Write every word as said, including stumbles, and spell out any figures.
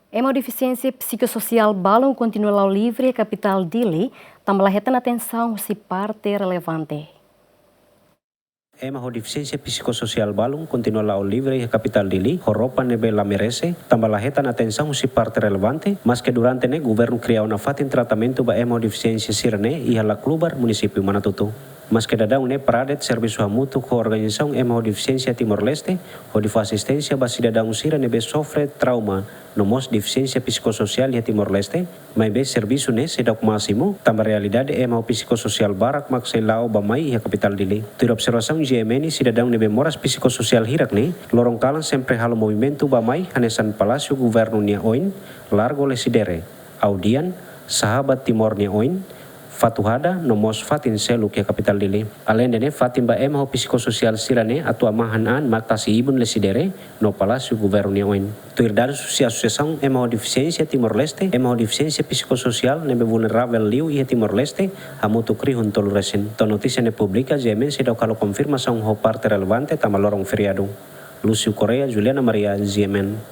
Ema ho defisiénsia psikososiál balun kontinua la'o livre iha kapitál Dili, tanba la hetan atensaun husi parte relevante. Ema ho defisiénsia psikososiál balun kontinua la'o livre iha kapitál Dili, ho roupa ne'ebé la merese, tanba la hetan atensaun husi parte relevante, maske durante ne'e governu kria ona fatin tratamentu ba ema ho defisiénsia sira-ne'e iha Laclubar, munisípiu Manatuto. Maske daudaun ne'e, Pradet servisu hamutuk ho organizasaun ema ho defisiénsia Timor-Leste, hodi fó asisténsia ba sidadaun sira ne'ebé sofre trauma no mós defisiénsia psikososiál iha Timor-Leste, maibé servisu ne'e seidauk másimu, tanba realidade ema ho psikososiál barak mak sei la'o bá-mai iha kapitál Dili. Tuir observasaun G M N, sidadaun ne'ebé moras psikososiál hirak ne'e, loron kalan sempre halo movimentu bá-mai hanesan Palásiu Governu nia oin, Largo Lecidere, Audian, Sahabat Timor nia oin, Fatuhada, no mós fatin seluk iha kapitál Dili. Aleinde ne'e, fatin ba ema ho psikososiál sira-ne'e atu hamahan an mak tasi ibun Lecidere no Palásiu Governu nia oin. Tuir dadus husi Asosiasaun Ema ho Defisiénsia Timor-Leste, ema ho defisiénsia psikososiál ne'ebé vulneravel liu iha Timor-Leste hamutuk rihun tolu resin. To'o notísia ne'e publika, G M N seidauk halo konfirmasaun ho parte relevante tanba loron feriadu. Lúcio Correia, Juliana Maria, G M N.